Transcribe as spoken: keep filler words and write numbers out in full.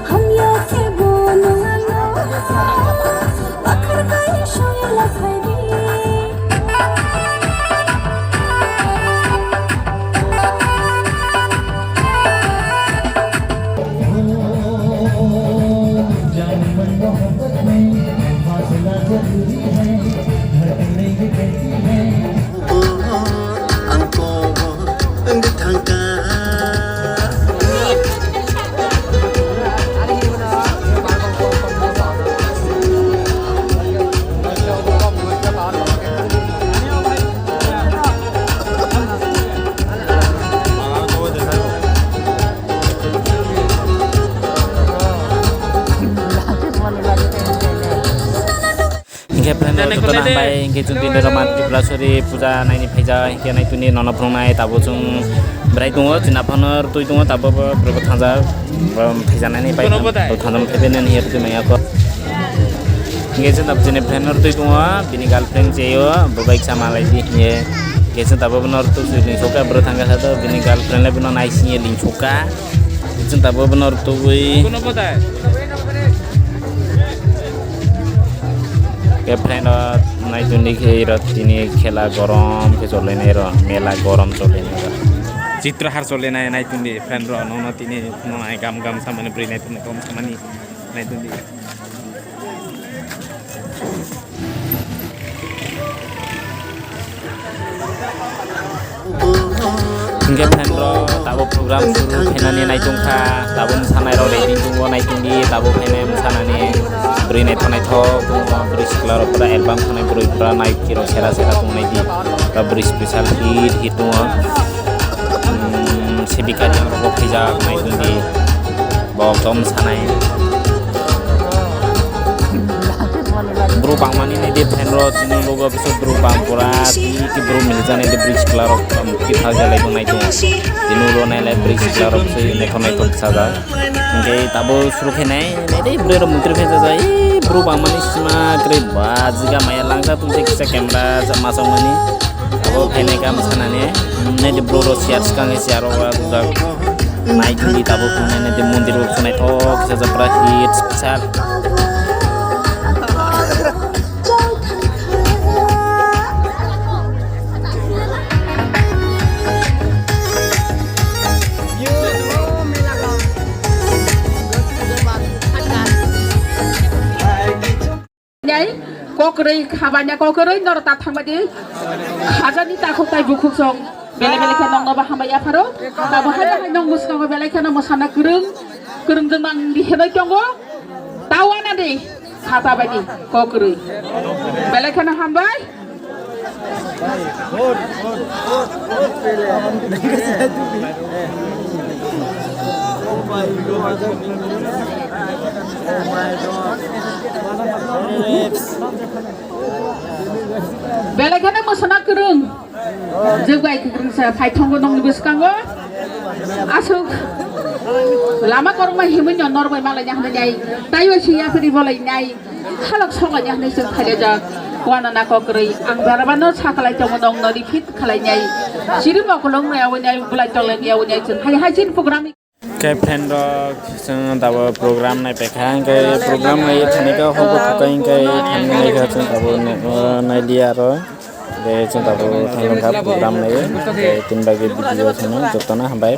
हम यहाँ से बोलूँगा, पकड़ गए शोला खैरी। Hingke friend rok jotono hambai, hingke chwng tini rok ma Tripuraswari puja naini phaijak, hingke nai tini nono phunuknai tabuk chwng bwrai tongo, chwng aphano rwtwi tongo, tabuk bo bwrwi bo thangjak, bo thaijaknani bai thangjak, thaijaknani hiya rwtwi manya kho. Hingke chwng tabuk chini friend rwtwi tongo, bini girlfriend cheyo, bo bai kisa malai di hiye. Hingke chwng tabuk bono rwtwi sui lingsukha, bwrwi thangkha sato, bini girlfriend le bono naisingye lingsukha. Chwng tabuk bono rwtwi. Ke friend rok nai tongdi khe iro tini khela gorom khe cholainai ro, mela gorom cholainai ro. Chitrahar cholainai nai tongdi friend rok, nono tini nonai gam gam samani bwrwi nai tongdi gom samani nai tongdi. Hingke friend rok tabuk program suru khainani naitung kha, tabuk mwsanai rok ready tongo naitung di, tabuk khainai mwsanani bwrwi naithok naithok tongo, bwrwi sikla rok pura album khanai bwrwi pura naiki rok sera sera tong naidi, pura bwrwi special hit hit tongo. Hmm, Sibika yang rok bo khaijak naitung di. Bo tom sanai. Bro bangmani nai de friend rok, chini logo biso bro bang pura, ti ti bro mili jani de bridge kla rok, um, ti thal jalai bo nai tongo. Tini ulo nai lai bridge kla rok se nai tongo nai tongo sajak. Hingke tabo suru khe nai, nai de bro rok mutri khe jajak. Ee, bro bangmani sima kre ba jiga maya langsa tong se kisa camera ja masong mani. Abo phainai kha mwsanani, nai di bro rok chair swkang chair rok aswkjak. Nai di tabuk tongnai nai di mondir o naithok kisa japra hit special. Nai, kokroi, khabanya kokroi, noro ta thangmadi. Khajani takhuk tai bukhuk song. Bele bele khe nongno ba hambai yapharo. Tabo hai hai nong bwskango bele kheno mwsana kwrwng. Kwrwng jwng nang di henoi tongo. Tawana di. Khata bai di. Kokroi. Bele kheno hambai. Belai kheno mwsana kwrwng. Jwk bai kwrwngsa phai thongo nongni bwskango. Aswk lama korokma himwi no norbai malai ya hwnwi nai. Taibo se yapri bolai nai. Halok songlaina hwnwi chwng khailajak. Wanana kokrwi ang barabano sakhalai tongo nongno repeat khalainai. Chiri mokolong nai aboni ai bulai tolai ni aboni ai chwng hai hai chini program. Khe friend rok chwng dabo program nai paikha, hwnkhe program nai thanika hokbo thwkai hwnkhe thangwi naikha chwng dabo nailiya aro. Tei chwng dabo thangkha program nai tei tin bagwi video chwng jotono hambai.